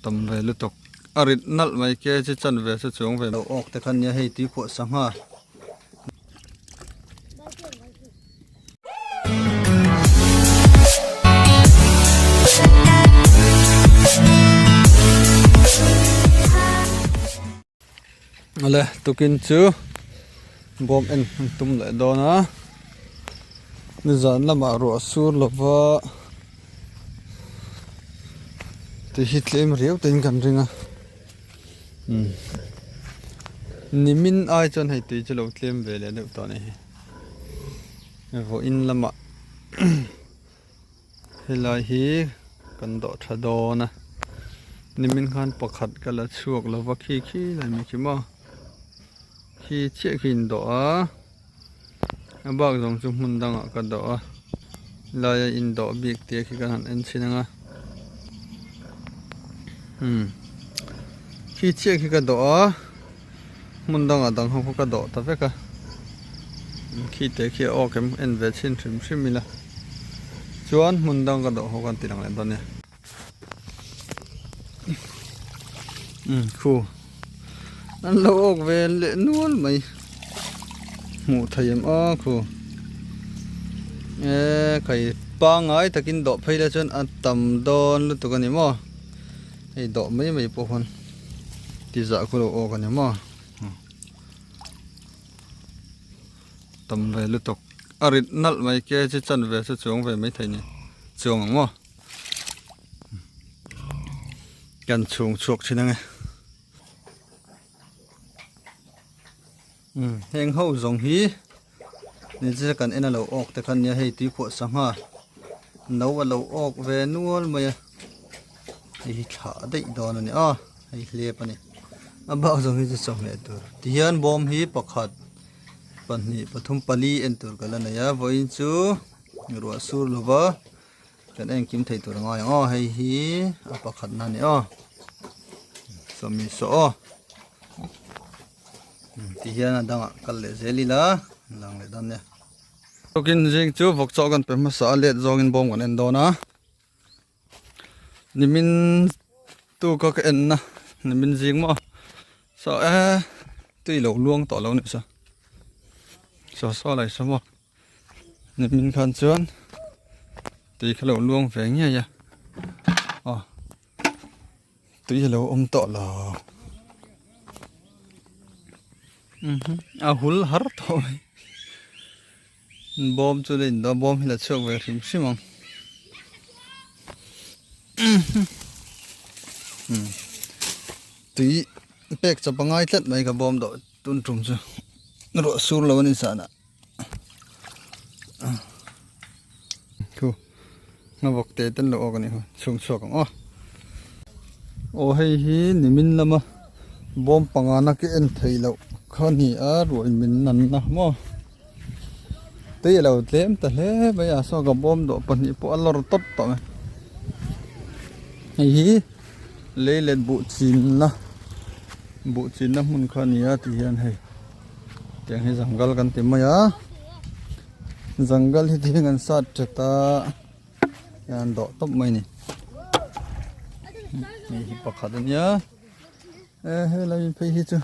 Tam ve lutuk a rit nalh mai ke chi chan ve chu chuang ve lo awk te kha nia hei tui pawh sangha. Ale tukin chu bawm en an tum leh dawn a nizan lamah ruah sur lova tih hi tlem riau te in kan ring a umm nimin ai chuan hei tui chu lo tlem ve leh deuh tawh a ni hi vawiin lamah Helai hi kan dawh tha dawn a nimin khan pakhat ka la chhuak lo va khi khi lai mai khi maw khi chiah khi in dawh a a bak zawng chu hmun dangah ka dawh a helai a in dawh bik te khi kan han en chhin ang a umm khi chiah khi ka dawh a hmun dangah dang ho kha ka dawh ta vek a khi te khi a awk em en ve chhin hrim hrim ila chuan hmun dang ka dawh ho khan ti lang leh dawn nia umm khu an lo awk ve leh nual mai hmuh theih em aw khu eee kai pangai takin dawh phei la chuan a tam dawn lutuk a ni maw hei dawh mai mai pawh khawn. Ti zah khu lo awk a ni maw tam ve lutuk a rit nalh mai ke chi chan ve chu chuang ve mai thei ni chuang ang maw kan chhung chhuak thin ang e umm heng ho zawng hi ni chu kan en a lo awk te kha nia hei tuikhuah sangha no a lo awk ve nual mai a. Hei hi thlah daih dawn a ni a hei hlep a ni a bak zawng hi chu chawhmeh tur tihian bawm hi pakhat pahnih pathum pali en tur ka la nei a vawiin chu ruah sur lova kan enkim thei tur a ngai ang aw hei hi a pakhat na a ni aw sawmi saw aw tihian a dangah kal leh zel ila lang leh dawn nia. Tukin zing chu vawk chaw kan pe hmasa a let zawngin bawm kan en dawn a. Nimin tu ka ka en na nimin zing maw saw e tui lo luang tawh lo ni sa saw saw lai saw maw nimin khan chuan tui kha lo luang ve ngei a aw tui a lo awm tawh lo a hul har tawh mai. Bawm chu la in dawn bawm hi la chhuak ve hrim hrim ang tui pek chawp a ngai tlat mai ka bawm dawh tun tum chu ruah sur lo a ni zan ah khu nghavawk te ten lo awk a ni hu chhung chhuak ang aw aw hei hi nimin lama bawm panga na ka en theih loh kha a ni a ruah in min nan na maw. Tui a lo tlem ta hle mai a saw ka bawm dawh pahnih pawh a lawr tawp tawh mai hei hi lei let buh chinna buh chinna hmun kha a ni a ti hian hei tiang hi jungle kan ti mai a jungle hi ti hian kan sat that a hian dawh tawp mai a ni hei hi pakhat a nia e helai phei hi chu.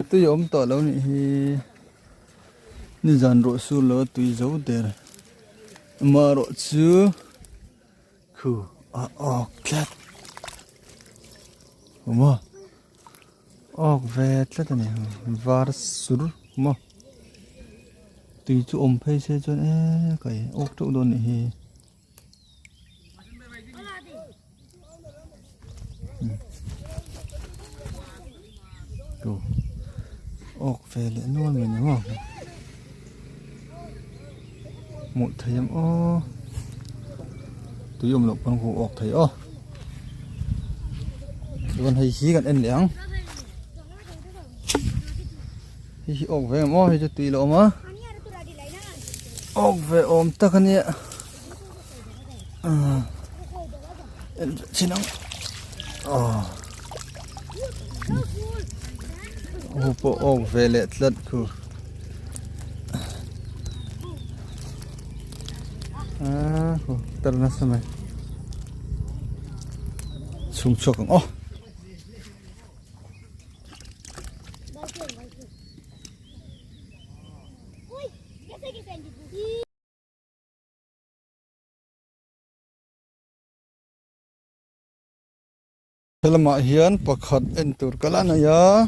Tui a awm tawh lo nih hi nizan ruah sur lo a tui zo der amaherawh chu khu a awk tlat awm a awk ve tlat a ni var sur maw tui chu awm phei se chuan e kai awk teuh dawn nih hi. Awk ve leh nual mai ni maw hmuh theih em aw tui awm loh pawn ka awk thei aw chuan hei hi kan en leh ang hei hi awk ve em aw hei chu tui la awm a. Awk ve awm tak a nia en chin ang aw hu pawh awk ve leh tlat khu a hu tar nasa mai. Chhung chhuak ang aw. Helamah hian pakhat en tur ka la nei a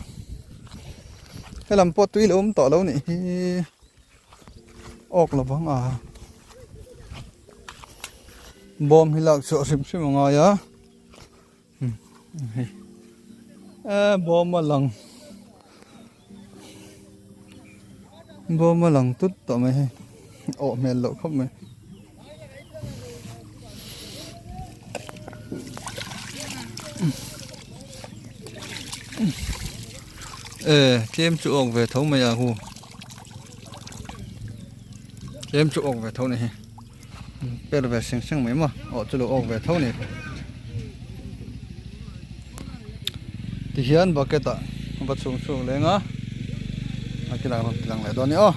helam pawh tui lo awm tawh lo nih hi awk lo vang a bawm hi lak chhuah hrim hrim a ngai a hei eh bawm a lang bawm a lang tut tawh mai hei awh hmel loh khawp mai. E tlem chu awk ve tho mai a hu tlem chu awk ve tho ni hi per ve seng seng mai maw awh chu lo awk ve tho ni tihian bucket ah va chhung chhung leng a a kilai rawn ti lang leh dawn a ni aw.